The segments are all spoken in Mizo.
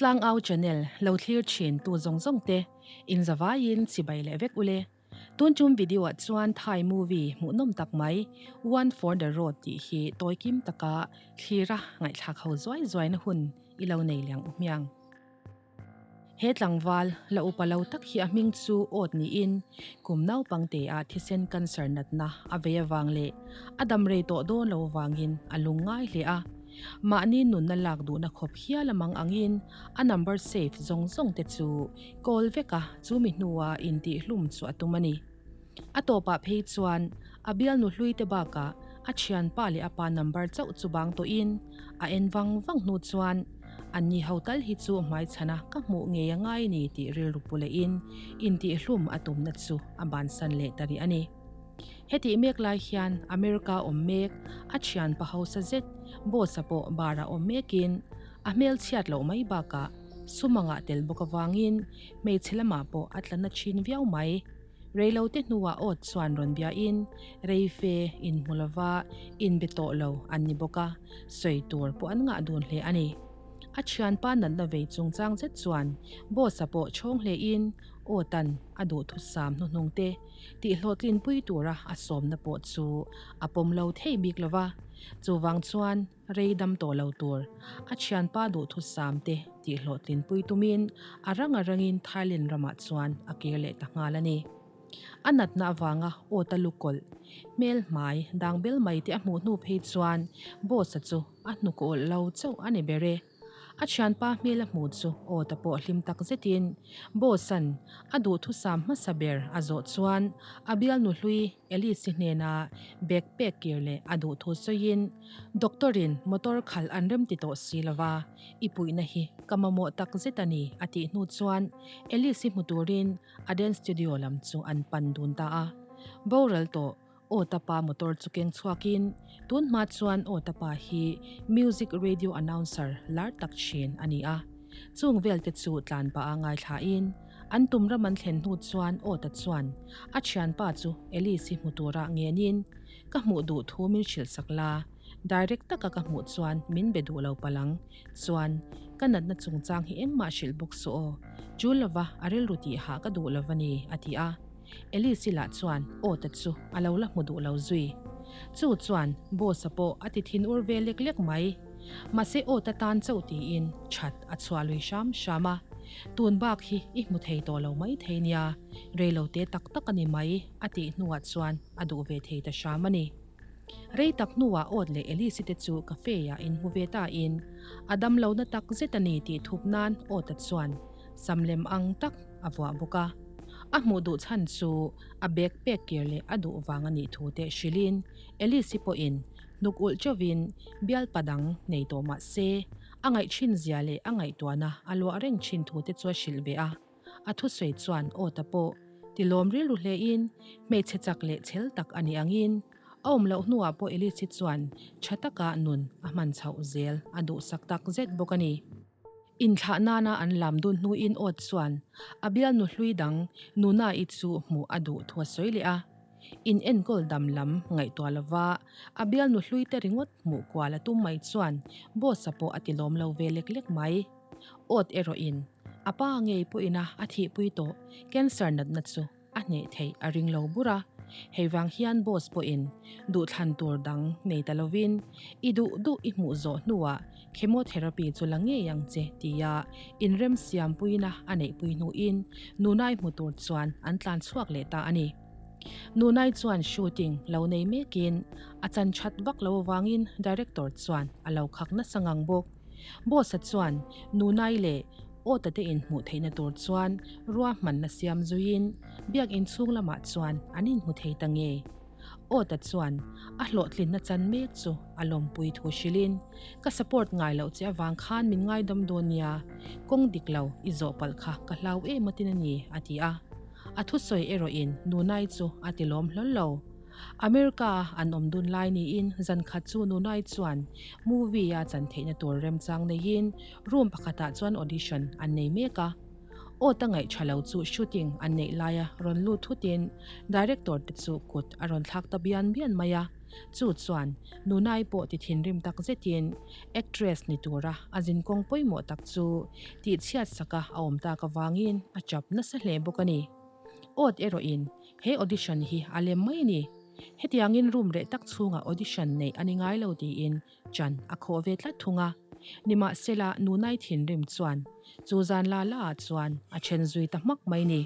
Tlangau channel lo thlir thin tu zawng zawng te in zavaiin chibai leh vek ule. Tun tum video ah chuan Thai movie hmuhnawm tak mai One for the Road tih hi tawi kim taka thlira ngaihthlak ho zuai zuai na hun i lo nei liang u hmiang. He tlangval la upa lo tak hi a hming chu awt niin kum naupang te ah thisen cancer natna a vei avang leh a dam rei tawh dawn lo avangin a lung ngai hle a. Mahni nunna lak duhna khawp hial a mang angin a number save zawng zawng te chu call vek a chumi hnua intihhlum chu a tum a ni. A tawpah phei chuan a bialnu hlui te bakah a thianpa leh a pa number chauh chu bang tawhin a en vang vang hnu chuan an ni ho tal hi chu hmaichhana ka hmuh ngei a ngai ni tih rilru pu lehin intihhlum a tumna chu a bansan leh ta rih a ni. Hetih mek lai hian America awm mek a thianpa hausa zet boss-a pawh bar-ah awm mekin a hmelchhiat loh mai bakah sumangah tel bawk avangin hmeichhe lamah pawh a tla na thin viau mai. Reilote hnuah awt chuan rawn biain reife inhmu lova inbe tawh lo an ni bawk a, sawi tur pawh an ngah dun hle a ni. A thianpa natna vei chungchang zet chuan boss-a pawh chhawng hlein awtan a duhthusam hnuhnung te tihhlawhtlinpui tura a sawmna pawh chu a pawm lo thei bik lova, chuvang chuan Rei dam tawh lo tur a thianpa duhthusam te tihhlawhtlinpui tumin a rang a rangin Thailand ramah chuan a kir leh ta nghal a ni. A natna avanga awt a lu kawlh, hmel hmai dang bel mai te a hmuh hnu phei chuan boss-a chu a hnuk awlh lo chauh a ni ber e. A thianpa hmel a hmuh chu awt a pawh hlim tak zetin boss-a'n a duhthusam hmasa ber a zawh chuan a bialnu hlui Alice-i hnena bag pek kir leh a duh thu sawiin, Doctor-in motor khalh an rem ti tawh si lova, i puihna hi ka mamawh tak zet a ni a tih hnu chuan Alice-i hmu turin a dance studio lam chu an pan dun ta a. Boral tawh Awtapa motor chu keng chhuakin tun hma chuan Awtapa hi music radio announcer lar tak thin a ni a. Chung velte chu tlan pah a ngaithlain an tum ram an thlen hnu chuan Awta chuan a thianpa chu Alice-i hmu tura ngenin, Ka hmuh duh thu min hrilh sak la, direct taka ka hmuh chuan min be duh lo palang chuan ka natna chungchang hi engmah hrilh bawk suh aw, chul lova a rilru tih hah ka duh lova ni, a ti a. Alice-i lah chuan Awta chu a lo la hmu duh lo zui. Chu chuan boss-a pawh a ti thinur ve lek lek mai. Mahse awt atan chauh tiin that a chhuah lui hram hram a, tun bak hi i hmu thei tawh lo mai thei nia, reilo te tak tak a ni mai a tih hnuah chuan a duh ve thei ta hram a ni. Rei tak hnuah awt leh Elise te chu cafe ah inhmu ve ta in a dam lo na tak zet a ni tih thup nan awta chuan sam lem ang tak a vuah bawk a. A hmuh duh chhan chu a bag pek kir leh a duh vang a nih thu te hrilhin Elise pawhin Hnuk ulh chauhin bialpa dang nei tawh mah se, a ngaih thin zia leh a ngaihtuahna a luah reng thin thu te chu a hrilh ve a. A thusawi chuan aw ta pawh tilawm rilru hlein hmeichhe chak leh chhel tak a nih angin a awm loh hnuah pawh Elise chuan tha taka nun a hman chhoh zel a duhsak tak zet bawk a ni. Inthlah nana an lam dun hnuin awt chuan a bialnu hlui dang Nuna-i chu hmuh a duh thu a sawi leh a. In enkawl dam lam ngaihtuah lova a bialnu hlui te ringawt hmuh kual a tum mai chuan boss-a pawh a ti lawm lo ve lek lek mai. Awt erawhin a pa ngei pawhin a a thihpui tawh cancer natna chu a hneh theih a ring lo bur a, hei vang hian boss pawhin duhthlan tur dang nei ta lovin i duh duh i hmuh zawh hnuah chemotherapy chu la ngei ang che tia inremsiampuina a neihpui hnuin Nunai hmu tur chuan an tlan chhuak leh ta a ni. Nunai chuan shooting lo nei mekin a chan that vak lo avangin director chuan a lo khak nasa ngang bawk. Boss-a chuan Nunai leh Awta te inhmuh theihna tur chuan ruahmanna siam zuiin biak inchhung lamah chuan an inhmu thei ta nge? Awta chuan a hlawhtlinna chan mek chu a lawmpui thu hrilhin, Ka support ngai loh che avang khan min ngaidam dawn nia, kawng dik lo i zawh palh kha ka hlau em atin a ni, a ti a. A thusawi erawhin Nunai chu a ti lawm hlawl lo. America an awm dun lai niin zan khat chu Nunai chuan movie a chan theihna tur remchang neiin room pakhatah chuan audition an nei mek a. Aw ta ngaih tha lo chu shooting an neih laia rawn lut thutin director te chu kut a rawn thlak ta bian bian mai a. Chu chuan Nunai pawh ti thinrim tak zetin actress ni tura a zinkawng pawimawh tak chu tihchhiat saka a awm tak avangin a chap nasa hle bawk a ni. Awt erawhin he audition hi a lem mai a ni. Hetiangin room reh tak chhungah audition neih a ni ngai lo tiin chan a khawh ve tlat thung a. Nimahsela Nunai thinrim chuan chu zan la la ah chuan a then zui ta hmak mai ni.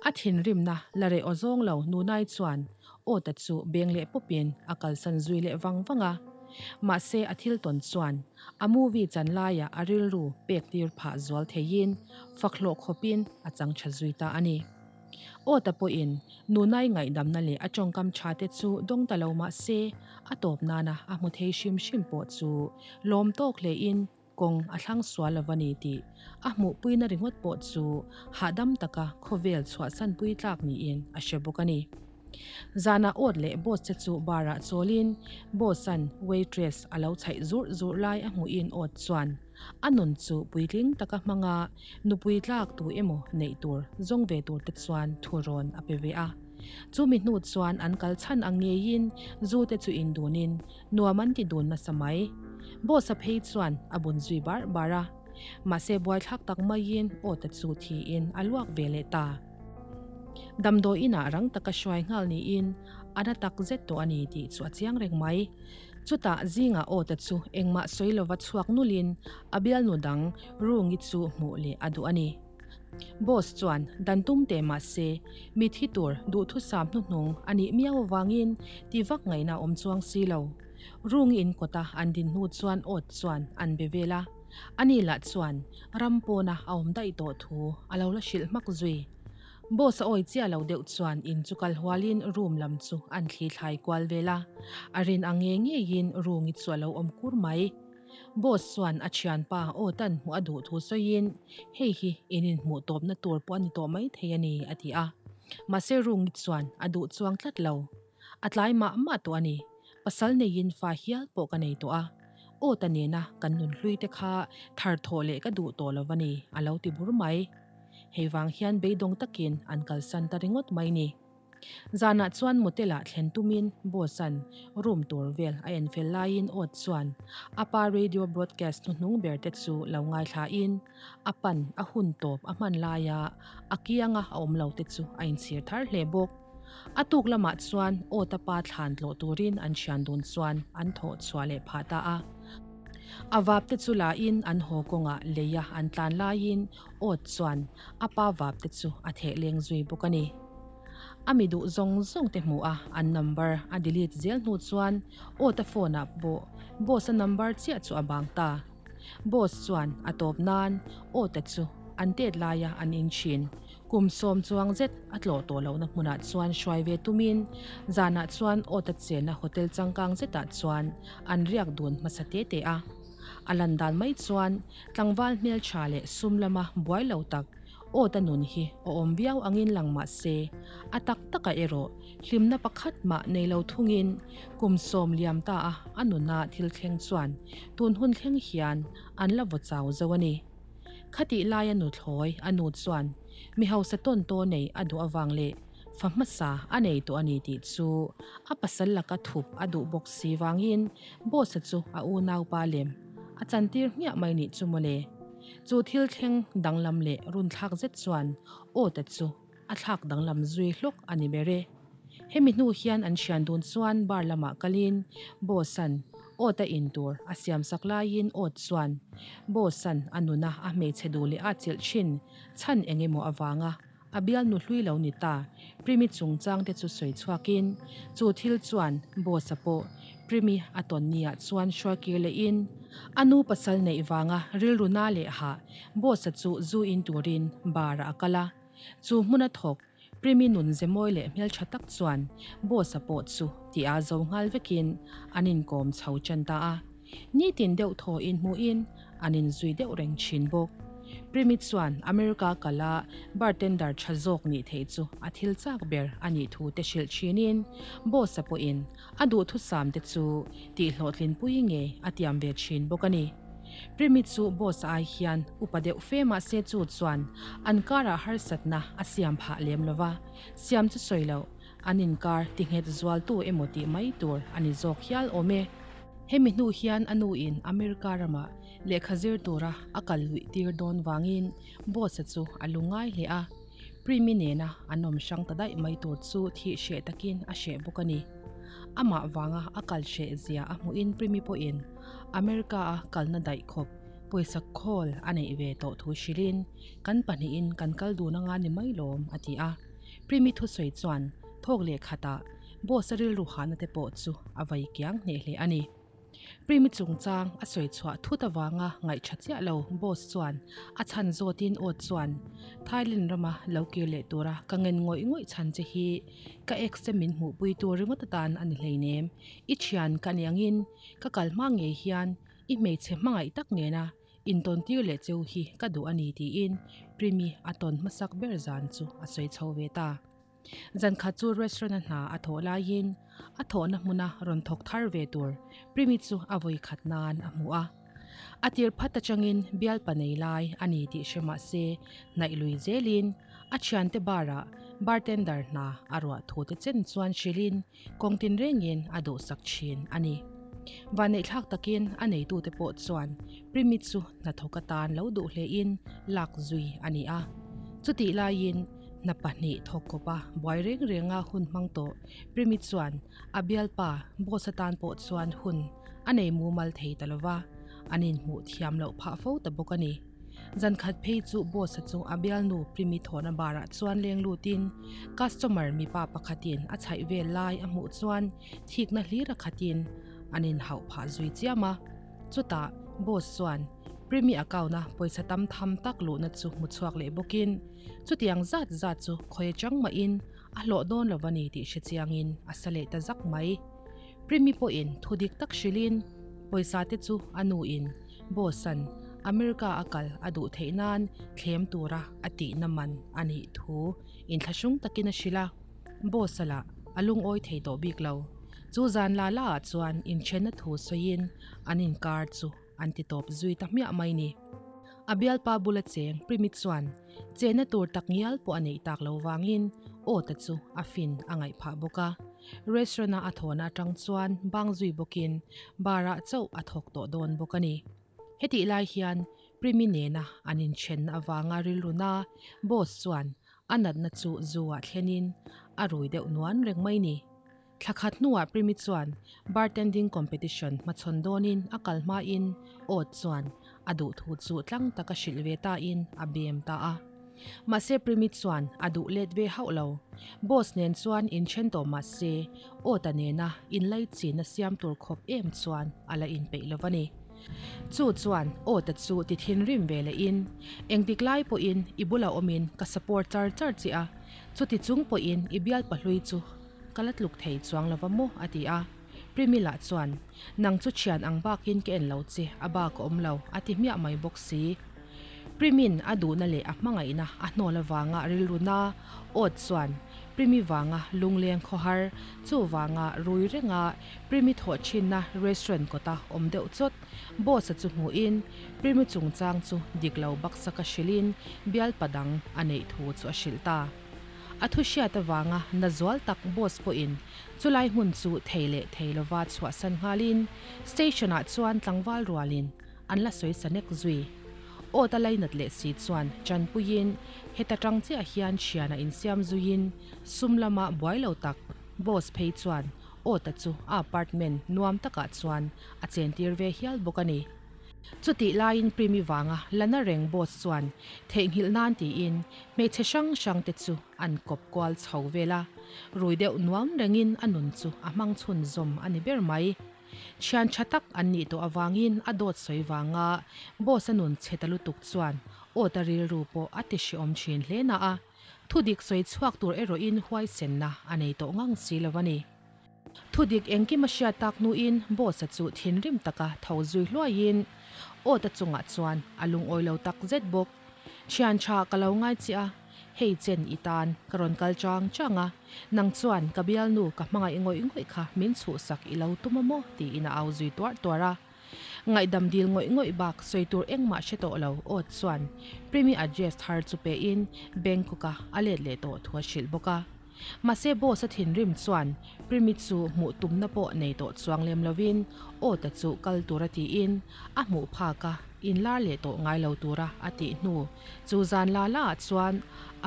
A thinrimna la reh aw zawng lo Nunai chuan Awta chu beng leh pawpin a kalsan zui leh vang vang a. Mahse a thil tawn chuan a movie chan laiah a rilru pek tir phah zual theiin fak hlawh khawpin a chang tha zui ta a ni. Awta pawhin Nunai ngaihdamna leh a tawngkam tha te chu dawng ta lo mah se a tawp nana a hmu thei hrim hrim pawh chu lawm tawk hlein Kawng a thlang sual lo va ni tih a hmuhpuina ringawt pawh chu hahdam taka khawvel chhuahsanpui tlak niin a hre bawk a ni. Zanah awt leh boss te chu bar-ah chawlin boss-a'n waitress a lo chhaih zurh zurh lai a hmuhin awt chuan a nun chu puitling taka hmanga nupui tlak tu emaw neih tur zawng ve tur te chuan thu rawn a pe ve a. Chumi hnu chuan an kal chhan ang ngeiin zu te chu indunin Nuam an ti dun nasa mai. Boss-a phei chuan a bun zui bar bar a. Mahse buaithlak tak maiin aw-ta chu thiin a luak ve leh ta. Damdawi inah rang taka hruai nghal niin a na tak zet tawh a ni tih chu a chiang reng mai. Chutah zingah aw-ta chu engmah sawi lova chhuak nulin a bialnu dang Rungi chu hmuh leh a duh a ni. Boss chuan dan tum teh mah se, mi thi tur duhthusam hnuhnung a nih miau avangin ti vak ngaihna awm chuang si lo. Rung in kawta an din hnu chuan awt chuan an be vel a, ani lah chuan ram pawna a awm daih tawh thu a lo la hrilh hmak zui. Boss a awi chiah lo deuh chuan in chu kal hualin room lam chu an thli thlai kual vel a, a rin ang ngei ngeiin Rungi chu a lo awm kur mai. Boss chuan a thianpa aw tan hmuh a duh thu sawiin, Hei hi in inhmuh tawpna tur pawh a ni tawh mai thei a ni, a ti a. Mahse Rungi chuan a duh chuang tlat lo. A tlai mah mah tawh a ni. Pasal neiin fa hial pawh ka nei tawh a. Aw ta nena kan nunhlui te kha thar thawh leh ka duh tawh lo a ni, a lo ti bur mai. Hei vang hian beidawng takin an kalsan ta ringawt mai ni. Zanah chuan motel-ah thlen tumin boss-a'n room tur vel a en fel laiin Odd chuan a pa radio broadcast hnuhnung ber te chu lo ngaithlain a pan a hun tawp a hman laia a kianga a awm lo te chu a inchhir thar hle bawk. A tuk lamah chuan Odd-a pa thlan tlawh turin an thian dun chuan an thawh chhuah leh phah ta a. A vap te chu lain an haw kawngah leia an tlan laiin Odd chuan a pa vap te chu a theh leng zui bawk a ni. A mi duh zawng zawng te hmuh a, an number a delete zel hnu chuan Awta phone ah pawh Boss a number chiah chu a bang ta. Boss chuan a tawp nan Awta chu an tet laia an in thin. Kum sawm chuang zet a tlawh tawh lohna hmunah chuan hruai ve tumin zanah chuan Awta chenna hotel changkang zetah chuan an riak dun hmasa te te a. A lan dan mai chuan tlangval hmeltha leh sum lama buai lo tak Awta nun hi a awm viau angin lang mah se, a tak takah erawh hlimna pakhat mah nei lo thungin kum sawm liam ta a a nuna thil thleng chuan tun hun thleng hian an la vaw chau zo a ni. Khatih laia nuthlawi a nu chuan mi hausa tawn taw nei a duh avang leh fa hmasa a nei tawh a ni tih chu a pasal laka thup a duh bawk si vangin Boss-a chu a unaupa lem a chantir hmiah mai nih chu mawle. Chu thil thleng danglam leh runthlak zet chuan Awta chu a thlak danglam zui hlawk a ni ber e. Hemi hnu hian an thian dun chuan bar lamah kalin Boss-a'n Awta in tur a siamsak laiin Awt chuan Boss-a'n a nuna a hmeichhe duh leh a chilh thin chhan eng emaw avanga A bialnu hlui lo ni ta, Primi chungchang te chu sawi chhuakin, chu thil chuan Boss-a pawh Primi a tawn niah chuan hruaikir lehin, a nu pasal neih vanga rilru na leh hah Boss-a chu zu in turin bar-ah a kal a. Chu hmuna thawk Primi nun zemawi leh hmeltha tak chuan Boss-a pawh chu ti a zo nghal vekin an inkawm chho tan ta a. Nitin deuh thaw inhmuhin an inzui deuh reng thin bawk. Primi chuan America kala bartender tha zawk nih theih chu a thil chak ber a nih thu te hrilh thinin boss-a pawhin a duhthusam te chu tihhlawhtlinpui ngei a tiam ve thin bawk a ni. Primi chu boss-a ai hian upa deuh fe mahse chu chuan an karah harsatna a siam phah lem lova, siam chu sawi loh. an inkar tinghet zualtu emaw tih mai tur a ni zawk hial awm e. Hemi hnu hian a nuin America ramah lehkha zir tura a kal luih tir dawn vangin Boss-a chu a lungngai hle a, Primi nena an awm hrang ta daih mai tur chu thih hreh takin a hreh bawk a ni. Amah vanga a kal hreh zia a hmuhin Primi pawhin America-a kalna daih khawp pawisa khawl a neih ve tawh thu hrilhin kan pahnihin kan kal dun anga ni mai lawm a ti a. Primi thusawi chuan thawk leh khatah Boss-a rilru hahna te pawh chu a vai kiang hneh hle a ni. Primi chungchang a sawi chhuah thut avanga ngaihṭha chiah lo Boss chuan a chhan zawtin aw chuan Thailand rama lo kir leh tura ka ngen ngawih ngawih chhan che hi ka ex te min hmuhpui tur ringawt atan a ni hleinem. I ṭhian ka ni angin ka kal hma ngei hian i hmeichhe hmangaih tak nena intawntir leh cheu hi ka duh a ni tiin Primi a tawn hmasak ber zan chu a sawi chho ve ta. Zan khat chu restaurant-a hna a thawh laiin a thawhna hmuna rawn thawk thar ve tur Primi chu a vawi khat nan a hmu a. A tir phat atangin bialpa nei lai a ni tih hre mah se hnaih lui zelin a thiante bar-ah bartender hna a ruah thu te chen chuan hrilhin kawng tinrengin a duhsak thin a ni. Vanneihthlak takin a neitute pawh chuan Primi chu hnathawk atan lo duh hlein lak zui a ni a. Chutih laiin hna pahnih thawk kawpa buai reng renga hun hmang tawh Primi chuan a bialpa boss atan pawh chuan hun a nei mumal thei ta lova, an inhmuh thiam loh phah fo ta bawk a ni. Zan khat phei chu boss-a chu a bialnu Primi thawhna bar-ah chuan leng lutin customer mipa pakhatin a chhaih vel lai a hmuh chuan thikna hlir a khatin an inhauh phah zui chiam a. Chutah boss chuan Primi account-a pawisa tam tham tak luhna chu hmu chhuak leh bawkin chutiang zat zat chu khawi atang mahin a hlawh dawn lo a ni tih hre chiangin a sa leh ta zak mai. Primi pawhin thu dik tak hrilhin pawisa te chu a nuin Boss-a'n America a kal a duh theih nan thlem tura a tihna man a nih thu inthlahrung takin a hrilh a. Boss-a lah a lungawi thei tawh bik lo. Chu zan la la ah chuan inthenna thu sawiin an inkar chu an ti tawp zui ta hmiah mai ni. A bialpa bula cheng Primi chuan chenna tur tak ngial pawh a neih tak lo vangin Awta chu a fin a ngaih phah bawk a. Restaurant-a a thawhna atang chuan bang zui bawkin bar-ah chauh a thawk tawh dawn bawk a ni. Hetih lai hian Primi nena an inthenna avanga rilruna boss chuan a natna chu zu-ah thlenin a rui deuh nuan reng mai ni. Thla khat hnuah Primi chuan bartending competition hmachhawn dawnin a kal hmain Awt chuan a duhthu chu tlang taka hrilh ve tain a bem ta a. Mahse Primi chuan a duh let ve hauh lo. Boss nen chuan inthen tawh mah se Awta nena inlaichinna siam tur khawp em chuan a la inpeih lo va ni. Chu chuan Awta chu ti thinrim ve lehin engtik lai pawhin i bula awmin ka support char char che a, chuti chung pawhin i bialpa hlui chu Ka la tluk thei chuang lova maw? a ti a. Primila chuan, Nang chu thian ang bakin ka en lo che, a bak a awm lo, a ti hmiah mai bawk si. Primin a duhna leh a hmangaihna a hnawl avanga rilruna awt chuan Primi vanga lungleng khawhar, chu vanga rui renga Primi thawh thinna restaurant kawta awm deuh chawt Boss-a chu hmuhin Primi chungchang chu dik lo baksaka hrilhin bialpa dang a neih thu chu a hrilh ta. A thu hriat avanga na zual tak boss pawhin chulai hmun chu thei leh thei lova chhuahsan nghalin station-ah chuan tlangval rualin an la sawi sa nek zui. Awt a lainat leh si chuan chanpuiin heta tang chiah hian thiana insiam zuiin sum lama buai lo tak boss phei chuan Awta chu a apartment nuam takah chuan a chentir ve hial bawk a ni. Chutih laiin Primi vanga la na reng boss chuan theihnghilh nan tiin hmeichhe hrang hrang te chu an kawp kual chho vel a, rui deuh nuam rengin a nun chu a hmang chhun zawm a ni ber mai. Thian tha tak an nih tawh avangin a dawt sawi vanga boss a nun chhe ta lutuk chuan awt a rilru pawh a ti hrehawm thin hle na a, thudik sawi chhuak tur erawhin huaisenna a nei tawh ngang si lo a ni. Thudik engkim a hriat tak hnuin Boss-a chu thinrim taka tho zui hluaiin Awta chungah chuan a lungawi lo tak zet bawk. Thian tha ka lo ngai chiah a, hei chen i tan ka rawn kal chang chang a, nang chuan ka bialnu ka hmangaih ngawih ngawih kha min chhuhsak i lo tum a maw? tiin a au zui tuarh tuarh a. Ngaihdam dil ngawih ngawih bak sawi tur engmah hre tawh lo Awt chuan Primi address thar chu pein Bangkok-a a let leh tawh thu a hrilh bawk a. Mahse Boss a thinrim chuan Primi chu hmuh tumna pawh nei tawh chuang lem lovin Awta chu kal tura tiin a hmuh phak a, inlar leh tawh ngai lo tura a tih hnu chu zan la la ah chuan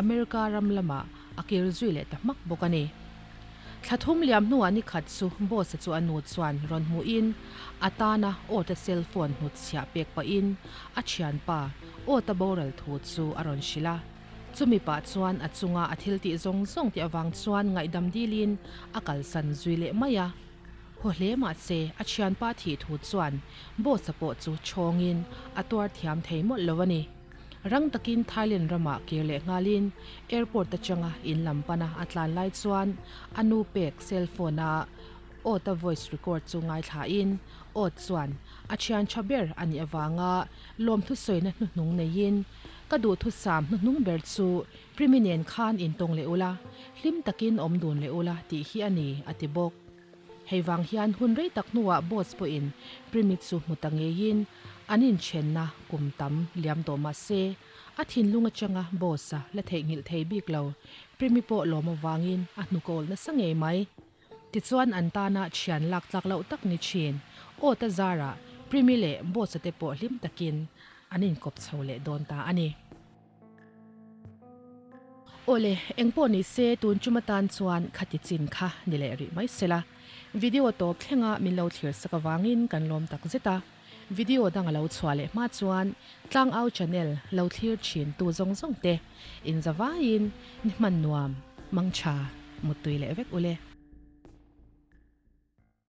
America ram lamah a kir zui leh ta hmak bawk a ni. Thla thum liam hnuah ni khat chu Boss-a chu a nu chuan rawn hmuhin a tana Awta cell phone hnutchhiah pek pahin a thianpa Awta boral thu chu a rawn hrilh a. Chumi pah chuan a chunga a thil tih zawng zawng tih avang chuan ngaihdam dilin a kalsan zui leh mai a. Haw hle mahse a thianpa thih thu chuan Boss-a pawh chu chhawngin a tuar thiam thei mawlh lo a ni. Rang takin Thailand ramah kir leh nghalin airport atanga in lam pana a tlan lai chuan a nu pek cell phone a Awt-a voice record chu ngaithlain Awt chuan a thian tha ber a nih avanga lawmthu sawina hnuhnung neiin Ka duhthusam hnuhnung ber chu Primi nen khan intawng leh ula, hlim takin awm dun leh ula tih hi a ni, a ti bawk. Hei vang hian hun rei tak hnuah boss pawhin Primi chu hmu ta ngeiin an inthenna kum tam liam tawh mah se, a thinlung atanga boss-a la theihnghilh thei bik lo. Primi pawh lawm avangin a hnukawlh nasa ngei mai. Tichuan an tana thian lak tlak loh tak ni thin, Awta zarah Primi leh Boss-a te pawh hlim takin an inkawp chho leh dawn ta a ni. Awle, engpawh ni se tun tum atan chuan khati chin kha ni leh rih mai sela. Video tawp thlenga min lo thlir sak avangin kan lawm tak zet a. Video dang a lo chhuah leh hma chuan Tlangau channel lo thlir thin tu zawng zawng te inzavaiin ni hman nuam, mangtha, muttui leh vek ule.